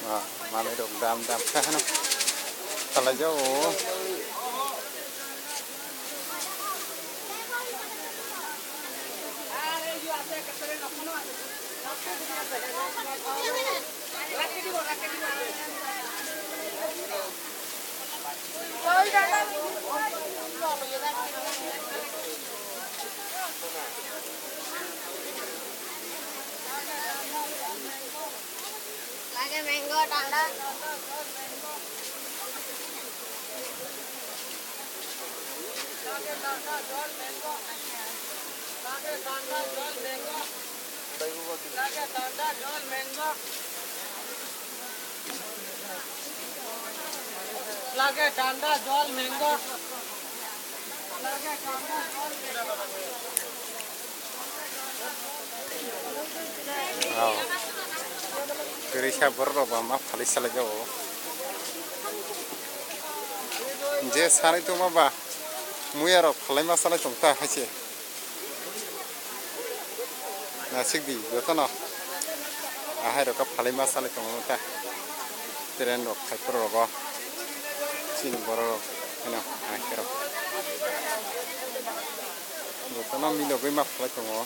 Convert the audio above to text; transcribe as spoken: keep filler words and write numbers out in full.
Ah, manwi rok dam dam kha hano. Salai jao. Lage mango, danda. Lage danda, jol, mango. Lage danda, jol, mango. Lage danda, jol, mango. Oh. Kwrwi sa borok rok ba ma phalwi salai jago. Je sanai tongma ba muya rok phalai ma salai tong ta hai se. Nasik di jotono. Ahai rok phalai ma salai tongo ta. Train rok khai phuru rogo. Chini borok rok hino ahai rok. Jotono milogwi ma phalai tongo.